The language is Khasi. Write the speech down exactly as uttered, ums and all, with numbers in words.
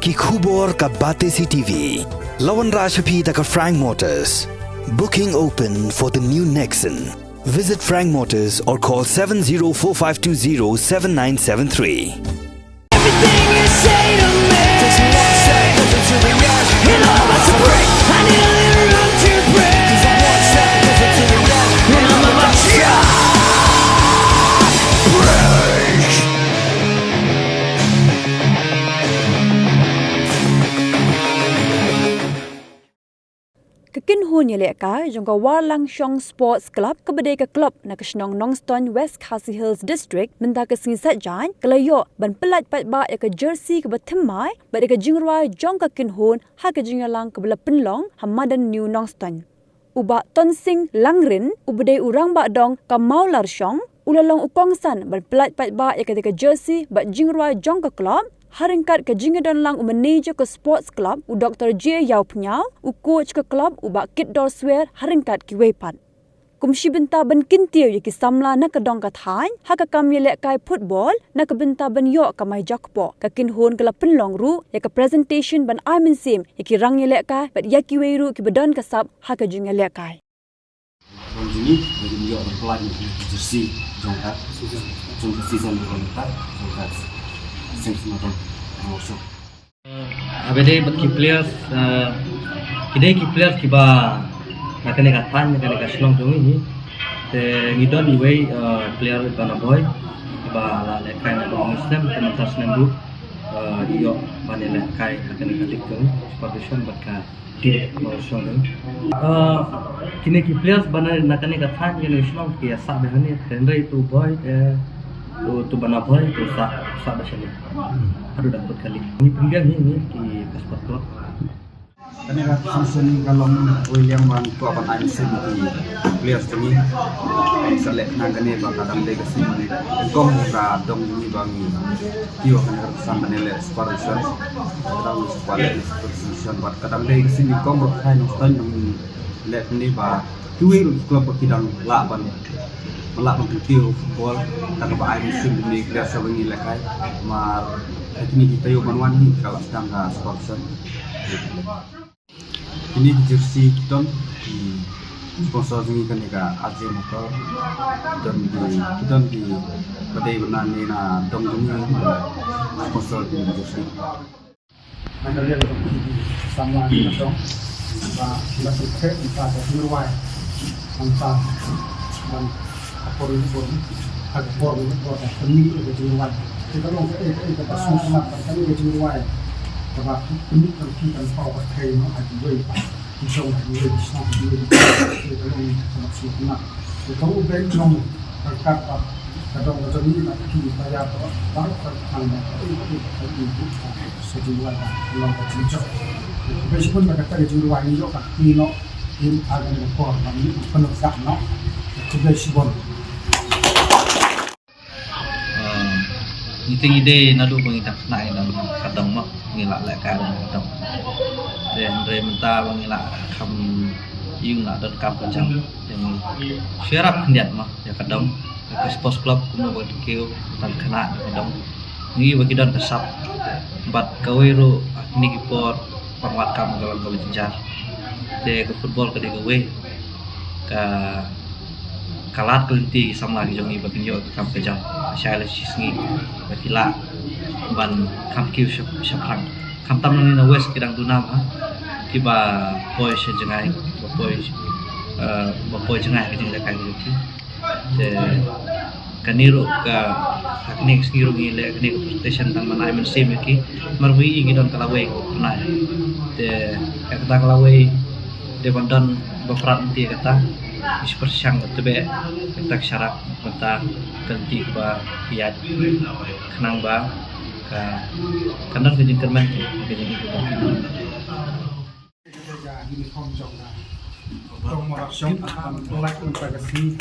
Ki khubor ka Batesi T V. La wanrah sha phi da ka Frank Motors. Booking open for the new Nexon. Visit Frank Motors or call seven zero four five two zero seven nine seven three. Everything you say to me, it all must break. I need a little room to breathe. And I'm about to break. Ka kynhun ïalehkai jong ka Warlangshong Sports Club, kaba dei ka club na ka shnong Nongstoiñ, West Khasi Hills District, mynta ka sngi Saitjaiñ, ka la ïoh ban pyllait paidbah ïa ka jersey kaba thymmai bad ïa ka jingrwai jong ka kynhun ha ka jingïalang kaba la pynlong ha madan New Nongstoiñ. U Bah Tonsing Langrin, uba dei u rangbah dong ka Mawlarshong, u la long u kongsan ban pyllait paidbah ïa kata ka jersey bad jingrwai jong ka club, ha ryngkat ka jingïadon lang u manager ka sports club, u Doktor J Ïawphniaw, u coach ka club, u Bah Kitdorswer, ha ryngkat kiwei pat. Kum shi bynta ban kyntiew ïa ki samla na ka dong ka thaiñ ha ka kam ïalehkai football, na ka bynta ban ïoh kamai jakpoh, ka kynhun ka la pynlong ruh ïa ka presentation ban ai mynsiem ïa ki rangïalehkai bad ïa kiwei ruh kiba don ka sap ha ka jingïalehkai. Jong jong ngi, ba ngin ïoh ban pyllait ïa ki jersey jong ka, jong ka season jong ka, jong ka seng sngewthuh. Haba ïadei bad ki players, eh, ki dei ki players kiba na kane ka thaiñ, na kane ka shnong jong ngi hi. Te ngi don iwei, eh, player Banabhoi, kiba la lehkai na ka snem, te mynta snem ruh, eh, ïoh ban ïalehkai ha kane ka league jong ngi, supervision bad ka Ti, mo song. Ah, kine ki players ba na, na kane ka thaiñ, kine ki shnong ki ïa sah bha hangne, hynrei tu Bhoi, eh, tu, tu Banabhoi, tu sah, sah bha shane. Haduh da kut kali. Ngi pynbiang hi, ngi ki ka sport club. Kane ka season ka long William ban kwah ban ai mynsiem ki players jong ngi. Sa leh khnang kane ba ka dang dei ka sien nyngkong ka dong jong ngi ba ngi kiew ha kane ka rynsan ban ïaleh Super Division. Ka dang Super League, Super Division bad ka dang dei ka sien nyngkong ruh ha Nongstoiñ nang leh kane ba kiwei ruh ki club ba ki dang lah ban, ban lah ban kyntiew football. Tang ba ai mynsiem kine ki players ba ngi lehkai. Mar ha kine ki taïew ban wan hi ka la sdang ka Super Division. Kine ki jersey ki don ki sponsor jong ngi kane ka R J Motor. Ki don ki, ki don ki ba dei ba na ne na dong jong ngi sponsor ki jersey. Nang ka liang jong ki samla ki dong ba ki la sukses, ki la sukses. Nangta ban ka por ni por, ka por ni por ka ni ka jingrwai. Te ka long ka, ka, ka sngewtynnat ka ni ka jingrwai. Kaba ki kynnoh kan ki kan paw ka thei noh ha kiwei pat ki jong ha kiwei ki shnong ha kiwei ki jong. Te ka long ka sngewtynnat. Te ka u beng jong ka kat pat ka dong ka jong ngi na ki ba ïa ka ba ka khang ba ka i ka i ka i ka i ka jingrwai ka long ka jingjop. Te ka beng shibun ba kata ka jingrwai ngi ïoh ka kynnoh. Im ha kane ka por ba ngi pynlong sak noh. Khublei shibun. Ah, ngi te ngi dei naduh ba ngi dang khynnah ngi dang ka dong mo, ngi la lehkai dang ka dong. Te hynrei mynta ba ngi la kham ïing la donkam ka jam. Te ngi shu ïarap khyndiat mo ïa ka dong, ïa ka sports club kumno ba ki kiew, tang khynnah ïa ka dong. Ngi ba ki don ka sap bad kawei ruh ha kine ki por pynwad kam ka long kaba jynjar. Te ka football ka dei kawei ka, ka lad ka lynti ki samla ki jong ngi ba kin ïoh ka kam ka jam. Shai la shi sngi ba ki lah ban kham kiew shap, shaphrang. Khamtam nangne na West ki dang duna ma kiba poi sha jngai, ba poi, eh, ba poi jngai ka jinglehkai ka jong ki. Te kane ruh ka, ha kane ka sngi ruh ngi leh kane ka presentation tang ban ai mynsiem ïa ki. Mar ba ngi i ki don ka lawei ka pyrnai. Te ïa kata ka lawei dei ban don ba prat lynti ïa kata. Ngi shu pyrshang ban tbeh ïa kata ka sharak, kata ka lynti kaba ïaid khnang ba ka, kan don ka jingkyrmen ka jingim. Ïa uniform jong ka. Jong Mawlarshong, ban pynlait mynta ka sngi.